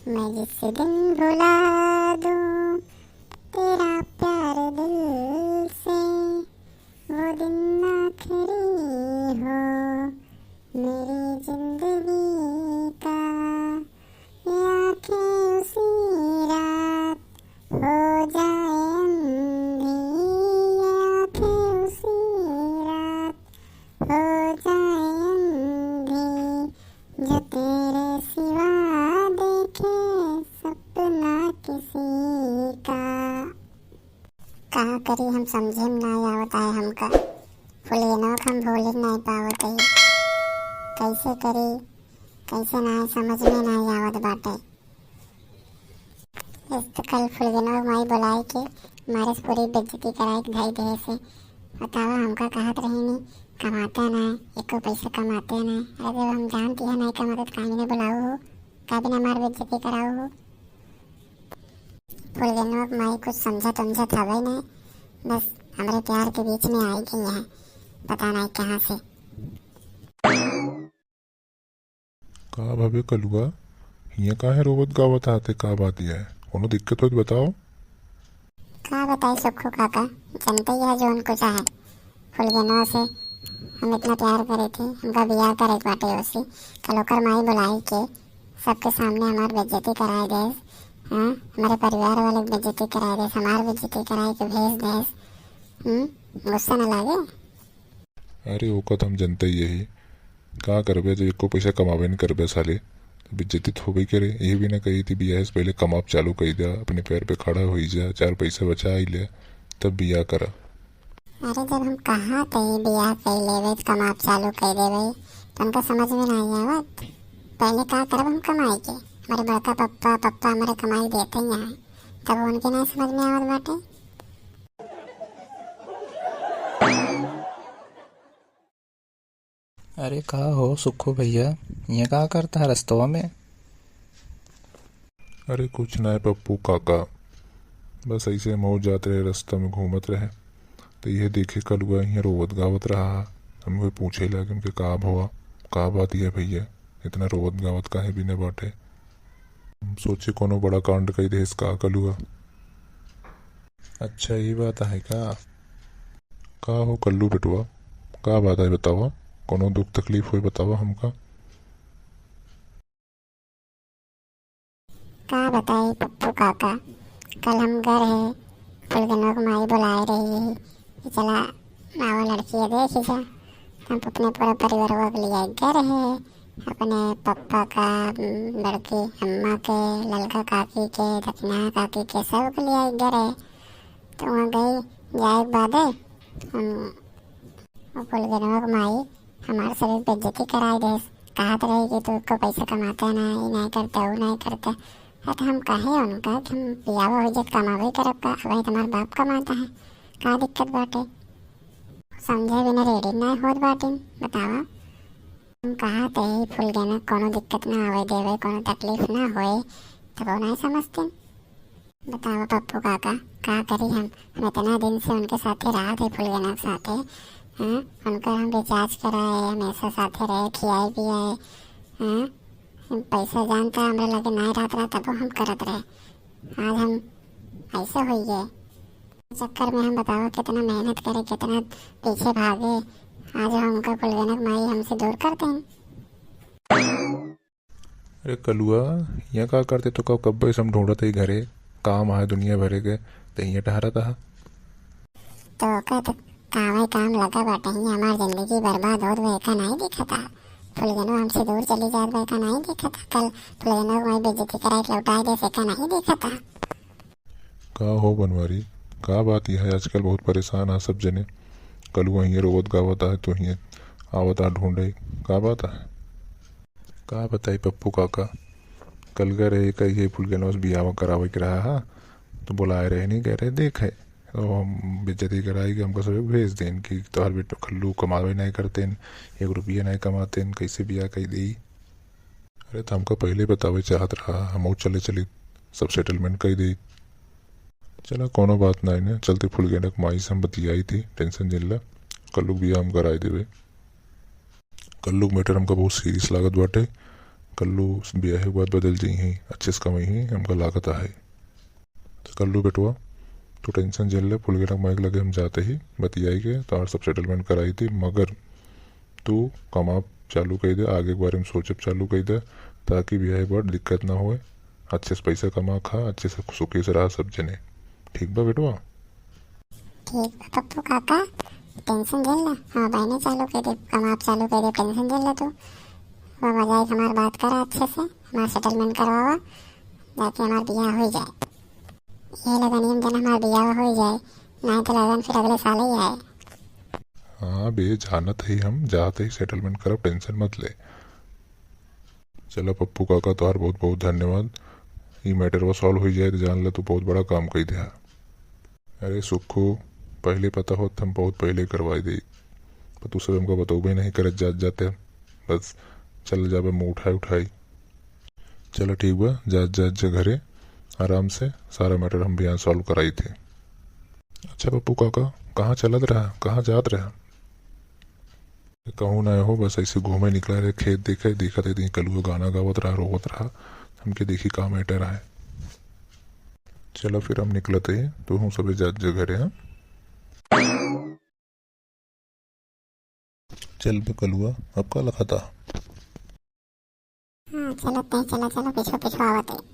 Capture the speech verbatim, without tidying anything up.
मैं जिस दिन भुला दूं तेरा प्यार दिल से, वो दिन आखिरी हो मेरी जिंदगी का। ये आंखें उसी रात हो जाए अंधी, ये आंखें उसी रात हो जाए अंधी, जो तेरे सिवा देखे सपना किसी का। का करी, हम समझे में नाई आवत आए हमका। फुलगेनवा के हम भूले नाई पावत है। कैसे करी, कैसे नाई, समझ में नाई आवत बाटे। इस तो कल फुलगेनवा माई बुलाई के मारे से पूरी बेइज्जती कराए के धई दे से। बतावा, हमका कहत रही नी, कमाते ना, एको पैसा कमाते ना। अरे जब हम जानती है नाई कमाते तो काहे ना बुलाऊ हो, का बिना मार बेइज्जती कराऊ हो। फुलगेनवा के माई कुछ समझत उमझत हवे नहीं, बस हमरे प्यार के बीच में आई गई है, पता नहीं कहाँ से। का भवे कलुआ, हियाँ काहे रोवत गावत आते, का बात है? कोनो दिक्कत हो तो बताओ। का बताई सुक्खू काका, जनते ही है जौन कुछ है। फुलगेनवा से हम इतना प्यार करे थे, हमका बियाह करे के बाटे ओसे। कल ओकर माई बुलाई के सबके सामने हमार बेइज्जती कराए देस। हाँ, हमारे परिवार वाले के बेइज्जती कराए देस, हमार बेइज्जती कराए के भेज देस। हम्म, गुस्सा न लागे? अरे ओका तो हम जनते ही यही, का करबे जब एको पैसा कमाबे न करबे साले, तो बेइज्जती तो होबे करे। यही भी ना कही थी बियाह से पहले कमाब चालू कर दिया, अपने पैर पे खड़ा हो जा, चार पैसा बचा ही ले, तब बियाह करा। अरे जब हम कहा थे बियाह कर लेबे तो कमाब चालू कर देबे, तो उनका समझ में नहीं आवत। पहले का करब हम कमाई के? हमारे बड़का पप्पा, पप्पा हमारे कमाई देते ही हैं, तब उनके नहीं समझ में आवत बाटे। अरे का हो सुक्खू भैया, ये का करता है रस्तवा में? अरे कुछ ना है पप्पू काका, बस ऐसे मऊ जात रहे, रास्ता में घूमत रहे, तो ये देखे कलुआ यहाँ रोवत गावत रहा। हम कोई पूछे लागे उनके का भवा, का बात है भैया, इतना रोवत गावत काहे बिना बाटे? हम सोचे कोनो बड़ा कांड कई देस का कलुआ। अच्छा, ये बात है का? का हो कल्लू बेटवा, का बात है बतावा? कोनो दुख तकलीफ होए बतावा हमका। का बताई पप्पू काका, कल हम गए रहे, फुलगेनवा के माई बुलाए रही है कि चला आओ लड़की है देखी जा। हम अपने पूरा परिवार के लिए गए रहे, अपने पप्पा का, बड़की अम्मा के, ललका काकी के, दक्षिणा काकी के, सब के लिए गए रहे। तो वहाँ गई, जाए के बाद हम, वो फुलगेनवा के माई हमार सभी बेइज्जती कराए देस। कहत रही कि तू को पैसा कमाते ना, ये नहीं करते, वो नहीं करते। अरे तो हम कहे उनका कि हम बियाह हो जात कमावे करब का, अब तुम्हार बाप कमाता है, का दिक्कत बाटे? समझे बिना रेडी नहीं होत बाटे, बतावा। हम कहा थे फुलगेना कोनो दिक्कत ना आवे देवे, कोनो तकलीफ ना होए, तब वो नहीं समझते। बताओ पप्पू काका, का करी हम? हम इतना दिन से उनके साथे रहा थे, फुलगेना के साथे। हाँ, उनका हम रिचार्ज कराए, हमेशा साथे रहे, खियाए पियाए। हाँ, हम पैसा जानता हमरा लगे नाई रहत रहा, तबो हम करत रहे। आज हम ऐसे हुई गए। चक्कर में हम बताओ कितना मेहनत करे, कितना पीछे भागे। आज हम उनका फुलगेना के माई हमसे दूर करते हैं। अरे कलुआ, यहाँ का करते तो कब, कब्बे से हम ढूंढत ही घरे, काम है दुनिया भरे के, तो यहाँ टहरत हा। तो का तो कामे काम लगा बाटे ही, हमार जिंदगी बर्बाद होत बा, एका नहीं दिखता। फुलगेनो हमसे दूर चली जात बा, एका नहीं दिखता। कल फुलगेनो को वहीं बेइज्जती कराए के लौटाए दे, एका नहीं दिखता। का हो बनवारी, का बात यह है? आजकल बहुत परेशान आ सब जने। कलुआ हियाँ रोवत गावत आहे, तो हियाँ आवत आ ढूंढे, का बात आहे? का बताई पप्पू काका, कल गए रहे कही है फुलगेनवा से बियाह करावे के रहा हा, तो बुलाए रहे नहीं, कह रहे देखे, तो हम बेइज्जती कराई कि हमका सब भेज देन कि तोहर बेटो कल्लू कमावे नहीं करते, एक रुपया नहीं कमाते, कैसे बियाह कई देई? अरे तो हमका पहले बतावे चाहत रहा, हमहू चले चली, सब सेटलमेंट कई देई। चला कोनो बात नहीं ने, चलते फुलगेना के माई से हम बतियाई थी, टेंशन जिन ला, कल्लू के बियाह हम कराई देवे। कल्लू के मैटर हमका बहुत सीरियस लागत बाटे, कल्लू बियाहे के बाद बदल जइहीं, अच्छे से कमइहीं, हमका लागत है। तो कल्लू बेटवा, तू tension झेल ले, फुलगेना के माई के लगे हम जात ही, बतियाई के तोहार सब settlement कराई दी, मगर तू कमाब चालू कइ दे, आगे के बारे में सोचब चालू कइ दे, ताकि बियाहे के बाद दिक्कत ना होए। अच्छे से पैसा कमा, खा, अच्छे से सुखी से रहा सब जने। ठीक बा बेटवा? ठीक बा पप्पू काका, tension झेल ला। हाँ, बहने चालू कइ दे, कमाब चालू कइ दे, tension झेल ला तू। बाबा जाए हमार बात करा अच्छे से, हमार settlement करवावा, जाके हमार बियाह होइ जाए। ये लगनिया में जन हमार बियाह होइ जाए, नाहीं तो लगन फिर अगले साल ही आए। हाँ बे, जानत ही हम, जात ही settlement करब, tension मत ले। चला पप्पू काका, तोहार बहुत बहुत धन्यवाद। ई matter वा solve होइ जाए तो जान ले तू बहुत बड़ा काम कइ दिहा। अरे सुखू, पहिले पता होत हम बहुत पहिले करवाई देई, पर तू सब हमका बतौबे नहीं करत जात जाते। बस चल जाबे मुँह उठाई उठाई। चला ठीक बा, जात जात जा घरे आराम से, सारा matter हम बिहान solve कराई थे। अच्छा पप्पू काका, कहाँ चलत रहा, कहाँ जात रहा? कहूँ ना हो, बस ऐसे घूमे निकला रहे, खेत देखे, देखत है कलुआ गाना गावत रहा, रोवत रहा। हमके देखी का matter आए। चला फिर हम निकलत है, तो हम सबे जात जा घरे, हाँ? चल बे कलुआ, अब का लखता? हाँ, चलत है, चला, चला, पीछे, पीछे आवत है।